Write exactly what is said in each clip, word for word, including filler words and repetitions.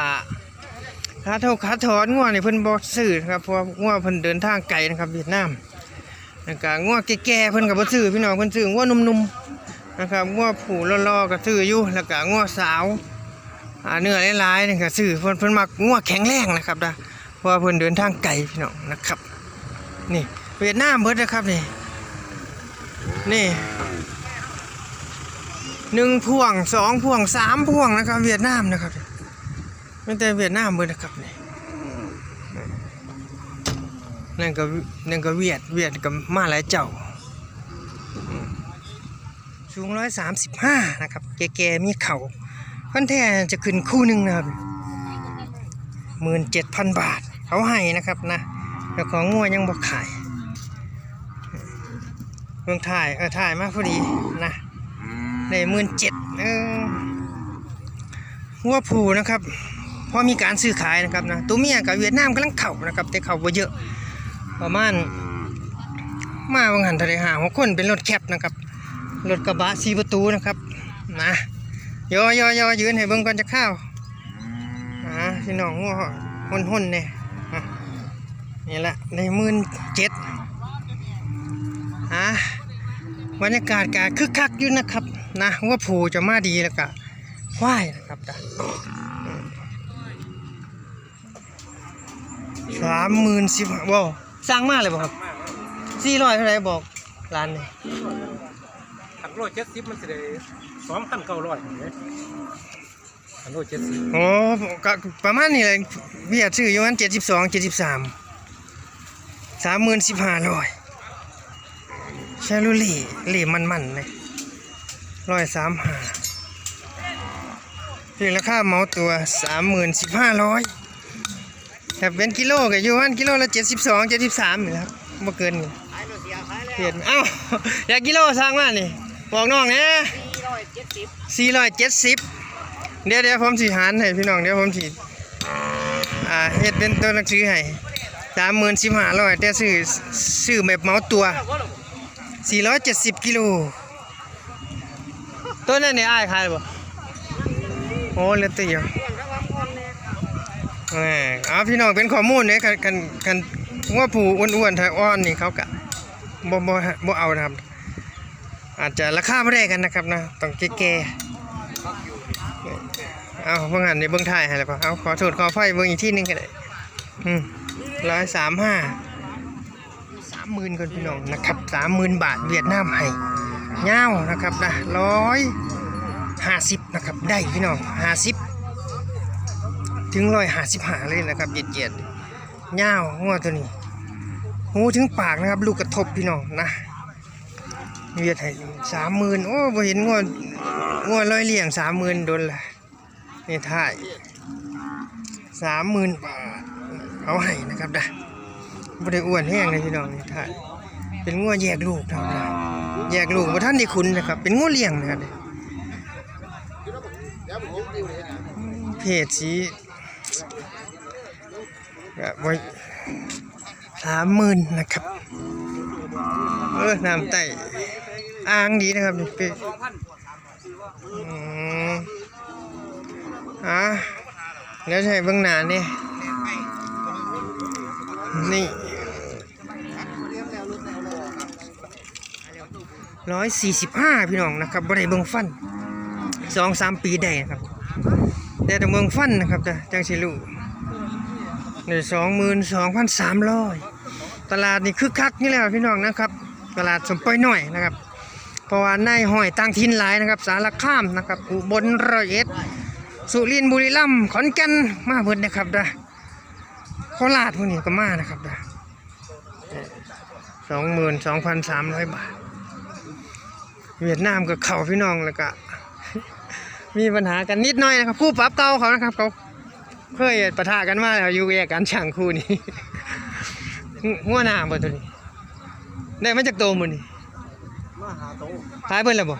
อ่า ค่าเฒ่าค่าถอนงัวนี่เพิ่นบ่ซื้อนะครับ เพราะว่างัวเพิ่นเดินทางไกลนะครับ เวียดนาม แล้วก็งัวแก่ๆเพิ่นก็บ่ซื้อพี่น้อง เพิ่นซื้องัวหนุ่มๆนะครับ งัวผู้หล่อๆก็ซื้ออยู่ แล้วก็งัวสาว อ่า เนื้อหลายๆนี่ก็ซื้อ เพิ่น เพิ่นมักงัวแข็งแรงนะครับนะ เพราะว่าเพิ่นเดินทางไกลพี่น้องนะครับ นี่ เวียดนามเบิดนะครับนี่ นี่ หนึ่งพ่วง สองพ่วง สามพ่วงนะครับ เวียดนามนะครับ มีแต่เวียดนามเบิดนะครับนี่ นั่นก็ นั่นก็เวียด เวียดก็มาหลายเจ้า สูงร้อยสามสิบห้านะครับ แก่ๆมีเข่า พันธุ์แท้จะขึ้นคู่หนึ่งนะครับ หมื่นเจ็ดพันบาท เขาให้นะครับนะ แล้วของงัวยังบ่ขาย เบิ่งถ่าย เออ ถ่ายมาพอดีนะ ได้หมื่นเจ็ด เออ งัวผู้นะครับ พอมีการซื้อขายนะครับนะ ตัวเมียกับเวียดนามกำลังเข้านะครับ แต่เข้าบ่เยอะ ประมาณ มาบางหันเท่าไหร่ ห้าหกคน เป็นรถแคปนะครับ รถกระบะสี่ประตูนะครับ นะ ยอยอยอยืนให้เบิ่งก่อนจะข้าว อ่า พี่น้องงัวห้นๆเนี่ย อ่ะ นี่ละ ได้หมื่นเจ็ด อ่ะ บรรยากาศก็คึกคักอยู่นะครับ นะ งัวผู้จะมาดีแล้วก็ควายนะครับ สามหมื่นสิบ บ่ สั่งมาเลยบ่ครับ สี่ร้อยเท่าไหร่บอกร้านนี่ คันโลเจ็ดสิบมันสิได้สองพันเก้าร้อยเนี่ย คันโลเจ็ดสิบ โอ้ ก็ประมาณนี้เลย เวียดซื้ออยู่มันเจ็ดสิบสอง เจ็ดสิบสาม สามหมื่นสิบห้าร้อย ชาลูเล่ เล่มันๆเลย ร้อยสามห้า เพียงราคาเหมาตัว สามหมื่นสิบห้าร้อย ครับ เป็นกิโลก็อยู่ประมาณกิโลละเจ็ดสิบสอง เจ็ดสิบสามนี่แหละครับ บ่เกินนี่ เปลี่ยน เอ้า อยากกิโลสั่งมานี่ บอกน้องแหน่ สี่ร้อยเจ็ดสิบ เดี๋ยว เดี๋ยวผมสิหารให้พี่น้อง เดี๋ยวผมสิ อ่า เฮ็ดเป็นตัวหนังสือให้ สามหมื่นสิบห้าร้อย แต่ซื้อ ซื้อแบบเหมาตัว สี่ร้อยเจ็ดสิบกิโล ตัวนั้นนี่อ้ายขายบ่ โอ้ เหลือตัวเดียว เออ เอาพี่น้องเป็นข้อมูลเนี่ย คัน คัน คันงัวผู้อ้วนๆ ถ้าอ่อนนี่เขาก็บ่ บ่ บ่เอานะครับ อาจจะราคาบ่ได้กันนะครับนะ ต้องแก่ๆ เอาเบิ่งหันนี่เบิ่งท้ายให้แล้วบ่ เอาขอโทษขออภัยเบิ่งอีกทีหนึ่งก็ได้ อืม ร้อยสามห้า สามหมื่นก่อนพี่น้องนะครับ สามหมื่นบาทเวียดนามให้ ยาวนะครับนะ ร้อยห้าสิบนะครับ ได้พี่น้อง ห้าสิบ ถึงร้อยห้าสิบห้าเลยนะครับ เหยียดๆ ยาวงัวตัวนี้ หูถึงปากนะครับ ลูกกระทบพี่น้องนะ เวียดให้ สามหมื่น โอ้ บ่เห็นงัว งัวร้อยเลี้ยง สามหมื่น โดนละ นี่ท้าย สามหมื่นบาท เขาให้นะครับนะ บ่ได้อ้วนแฮงเลยพี่น้อง นี่ท้าย เป็นงัวแยกลูกนะครับนะ แยกลูกบ่ทันได้ขุนนะครับ เป็นงัวเลี้ยงนะครับ เพศสี ก็ไว้ สามหมื่นนะครับ เออ น้ำไต้อ่างดีนะครับนี่ เป็น อืม อ่ะ แล้วใช้เบิ่งหน้านี่ นี่ ร้อยสี่สิบห้า พี่น้องนะครับ บ่ได้เบิ่งฟัน สองสามปีได้นะครับ แต่แต่เบิ่งฟันนะครับ จะ จังสิรู้ นี่ สองหมื่นสองพันสามร้อย ตลาดนี่คึกคักนี่แหละพี่น้องนะครับ ตลาดสมปอยน้อยนะครับ เพราะว่านายห้อยต่างถิ่นหลายนะครับ สารคามนะครับ อุบล ร้อยเอ็ด สุรินทร์ บุรีรัมย์ ขอนแก่น มาเบิดนะครับเด้อ โคราชพวกนี้ก็มานะครับเด้อ สองหมื่นสองพันสามร้อยบาท เวียดนามก็เข้าพี่น้อง แล้วก็ มีปัญหากันนิดหน่อยนะครับ คู่ปรับเก่าเขานะครับ เขาเคยปะทะกันมาแล้ว อยู่แยกกันช่างคู่นี้ หัวหน้าบ่ตัวนี้ ได้มาจากโตมื้อนี้ มาหาโต ขายเพิ่นแล้วบ่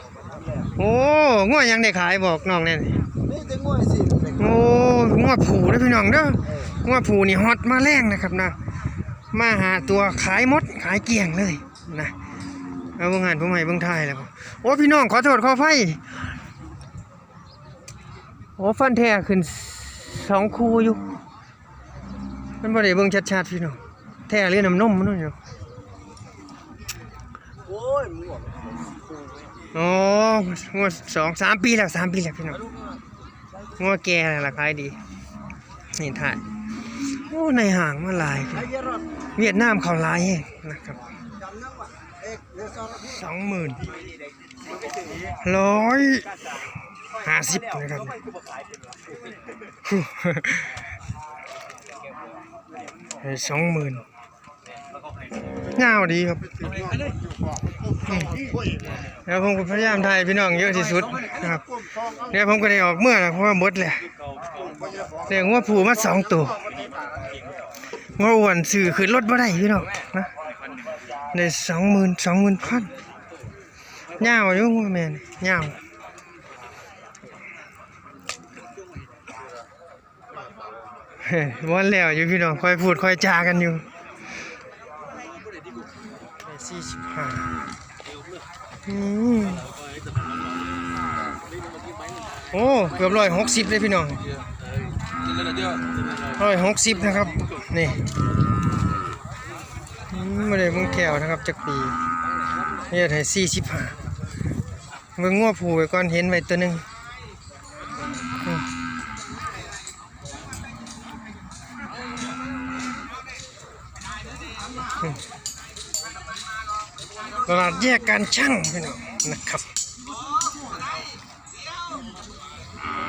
โอ้ งัวยังได้ขายบอกน้องแน่นี่ นี่จะง่วยสิ โอ้ งัวผู้เด้อพี่น้องเด้อ เออ งัวผู้นี่ฮอตมาแรงนะครับนะ มาหาตัวขายหมด ขายเกลี้ยงเลยนะ เอาเบิ่งหันผมให้เบิ่งท้ายแล้วบ่ โอ้ พี่น้องขอโทษขออภัย โอ้ ฟันแท้ขึ้น สองคู่อยู่ มันบ่ได้เบิ่งชัดๆพี่น้อง แท้หรือน้ำนมมันอยู่ โอ้ย มันออก อ๋อ งวดสอง สามปีแล้ว สามปีแล้วพี่น้อง งัวแก่แล้วล่ะขายดี นี่ถ่าย โอ้ ในห้างมาหลาย เวียดนามเขาหลายแฮงนะครับ สองหมื่น ร้อยห้าสิบนะครับ สองหมื่น ยาวดีครับ อืม แล้วผมก็พยายามถ่ายพี่น้องเยอะที่สุดนะครับ เดี๋ยวผมก็ได้ออกเมือแล้ว เพราะว่าหมดแล้ว ได้งัวผู้มาสองตัว งัวอ้วนซื้อขึ้นรถบ่ได้พี่น้องนะ ได้สองหมื่น สองหมื่นพัน ยาวอยู่งัวแม่นี่ ยาว ม่วนแล้วอยู่พี่น้อง ค่อยพูดค่อยจากันอยู่ สี่สิบห้า อืม โอ้ เกือบร้อยหกสิบเลยพี่น้อง ร้อยหกสิบนะครับ นี่ อืม บ่ได้เบิ่งแข้วนะครับ จักปี เฮ็ดให้สี่สิบห้า เบิ่งงัวผู้ไว้ก่อน เห็นไว้ตัวหนึ่ง อืม อืม ตลาดแยกการชั่งพี่น้องนะครับ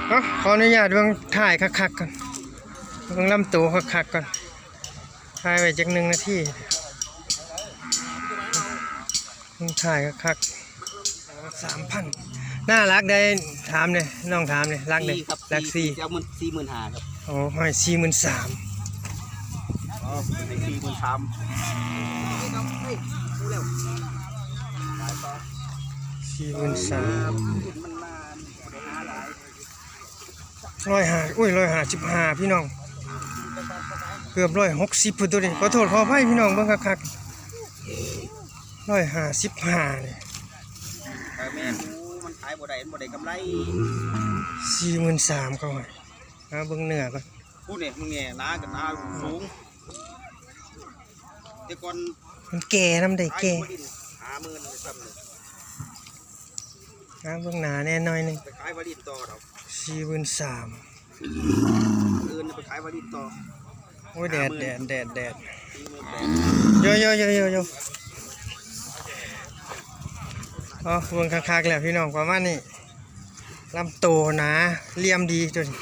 เอ้า ขออนุญาตเบิ่งถ่ายคักๆก่อน เบิ่งลำตัวคักๆก่อน ถ่ายไว้จักหนึ่งนาที เบิ่งถ่ายคักๆ สามพัน หน้ารักได้ ถามเลย น้องถามเลย รักเลย สี่ครับ รักสี่ สี่ เอามัน สี่หมื่นห้าครับ อ๋อ ให้สี่หมื่นสาม อ๋อ ให้สี่หมื่นสาม สี่หมื่นสาม มันมา ร้อยห้า อุ้ย ร้อยห้าสิบห้า พี่น้อง เกือบร้อยหกสิบพุ้นตัวนี้ ขอโทษขออภัยพี่น้อง เบิ่งคักๆ ร้อยห้าสิบห้า นี่ เออ แม่น โอ้ มันขายบ่ได้ มันบ่ได้กำไร สี่หมื่นสาม เขาให้ หาเบิ่งเนื้อก่อน พูดเนี่ย มึงเนี่ย หนากับหนาสูง แต่ก่อน มันแก่นำได้ ขาย แก่ อยู่บ่ดิน ห้าหมื่นเลยซ้ำเลย หาเบิ่งหน้าแน่หน่อยหนึ่ง ไปขายบ่ดินต่อดอก สี่หมื่นสาม อื่นไปขายบ่ดินต่อ โอ้ย แดด แดด แดด แดด โย โย โย โย โย อ๋อ เบิ่งคักๆแล้วพี่น้อง ประมาณนี้ ลำโตหนา เหลี่ยมดีตัวนี้